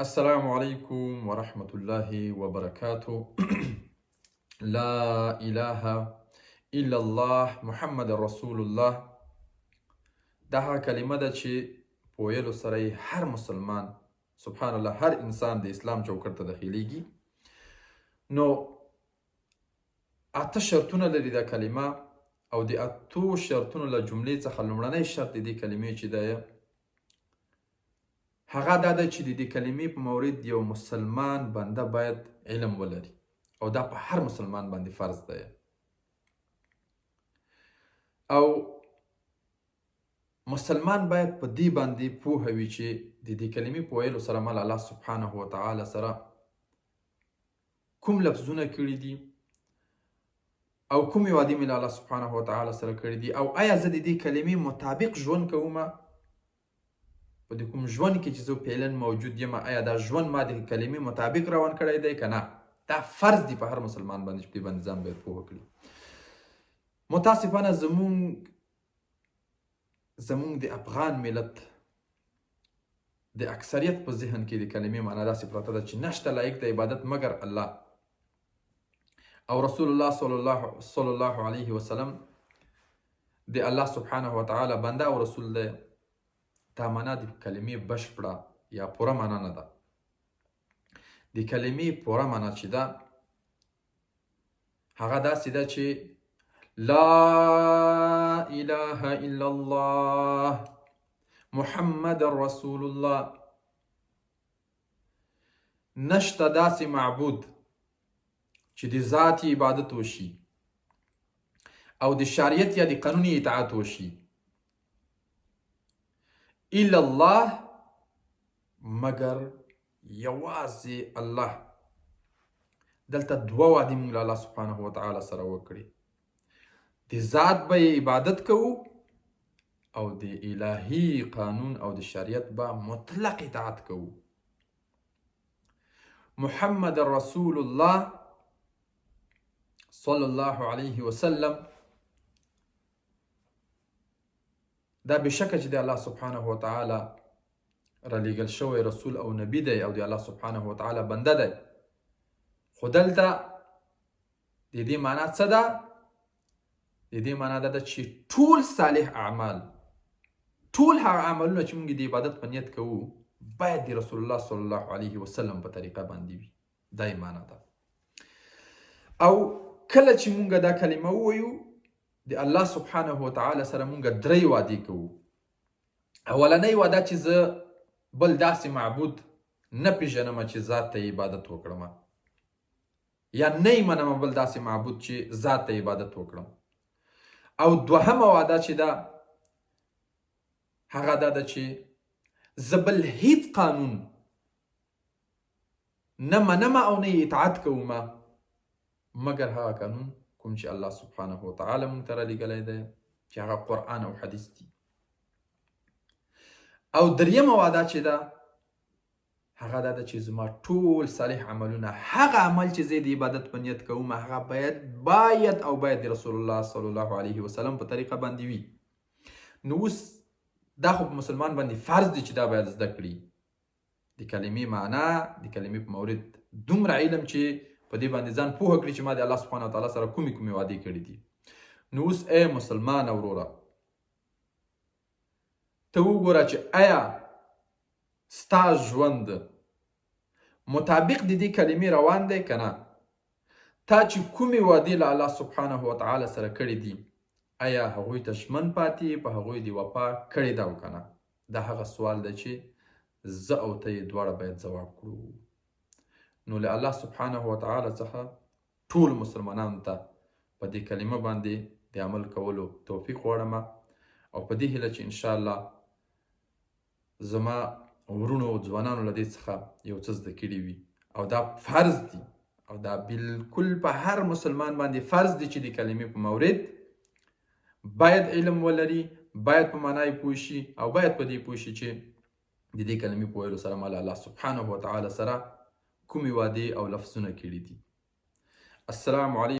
السلام علیکم ورحمت الله وبرکاته. لا اله الا الله محمد رسول الله. دا هغه کلمه ده چې په ویلو سره یې هر مسلمان، سبحان الله، هر انسان د اسلام چوکټ ته داخليږي. نو اته شرطونه لري دا کلمه، او د اتو شرطونو له جملې څخه لومړنی شرط د دې کلمې چې دی هغه دا ده چې د دې کلمې په مورد یو مسلمان بنده باید علم ولري، او دا په هر مسلمان باندې فرض دی. او مسلمان باید په دې باندې پوه وي چې د دې کلمې په ویلو سره مال الله سبحانه وتعالی سره کوم لفظونه کړي دي او کومې وعدې مې له الله سبحانه وتعالی سره کړي دي، او آیا زه د دې کلمې مطابق ژوند کوم؟ په دې کوم ژوند کې چې زه فعلا موجود یم، آیا دا ژوند ما د کلمې مطابق روان کړی دی که نه؟ دا فرض دی په هر مسلمان باندې چې په دې باندې ځان باید پوه کړي. متاسفانه زمونږ د افغان ملت د اکثریت په ذهن کې د کلمې معنا داسې پرته ده چې نشته لایق د عبادت مګر الله او رسول الله صلی الله علیه وسلم د الله سبحانه وتعالی بنده او رسول دی. دا معنا د کلمې بشپړه یا پوره معنا نه ده. د کلمې پوره معنا چې ده هغه داسې ده چې لا اله الا الله محمد رسول الله، نشته داسې معبود چې د ذات عبادت وشي او د شریعت یا د قانون اطاعت وشي الا الله، مګر یوازې الله. دلته دوه وعدې موږ له الله سبحانه وتعالی سره وکړي، د ذات به یې عبادت کوو او د الهي قانون او د شریعت به مطلق اطاعت کوو. محمد رسول الله صلی الله علیه وسلم، دا بشکه چې د الله سبحانه وتعالی رالیږل شوی رسول او نبی دی او د الله سبحانه وتعالی بنده دی. خو دلته د دې معنا څه ده؟ د دې معنا دا ده چې ټول صالح اعمال، ټول هغه عملونه چې موږ د عبادت په نیت کوو باید د رسول الله صلی الله علیه وسلم په طریقه باندې وي. دا یې معنا ده. او کله چې موږ دا کلمه ووایو د الله سبحانه وتعالی سره موږ درې وعدې کوو. اولنۍ وعده چې زه بل داسې معبود نه پیژنم چې ذات ته عبادت وکړم، یا نه یې منم بل داسې معبود چې ذات ته عبادت وکړم. او دوهمه وعده چې ده هغه دا ده چې زه بل هیڅ قانون نه منم او نه یې اطاعت کوم مګر هغه قانون کوم چې الله سبحانه وتعالی مونږ ته رالیږلی دی چې هغه قرآن او حدیث دي. او دریمه وعده چې ده هغه دا ده چې زما ټول صالح عملونه، هغه عمل چې زه د عبادت په نیت کوم، هغه باید او باید د رسول الله صلی الله علیه وسلم په طریقه باندې وي. نو اوس دا خو په مسلمان باندې فرض دی چې دا باید زده کړي د کلمې معنا، د کلمې په مورد دومره علم چې په دې باندې ځان پوه کړي چې ما د الله سبحانه وتعالی سره کومې کومې وعدې کړې دي. نو اوس ای مسلمان وروره، ته وګوره چې آیا ستا ژوند مطابق د دې کلمې روان دی که نه؟ تا چې کومې وعدې له الله سبحانه وتعالی سره کړې دي، آیا هغوی ته ژمن پاتې، په هغوی دې وفا کړې ده او که نه؟ دا هغه سوال دی چې زه او ته یې دواړه باید ځواب کړو. نو له الله سبحانه وتعالی څخه ټول مسلمانانو ته په دې کلمه باندې د عمل کولو توفیق غواړم، او په دې هیله چې انشاءالله زما ورونو او ځوانانو له دې څخه یو څه زده کړي وي. او دا فرض دی او دا بالکل په هر مسلمان باندې فرض دی چې د کلمې په مورد باید علم ولري، باید په معنا یې پوه شي، او باید په دې پوه شي چې د دې کلمې په ویلو سره ما له الله سبحانه وتعالی سره کومې وعدې او لفظونه کړي دي. السلام علیکم.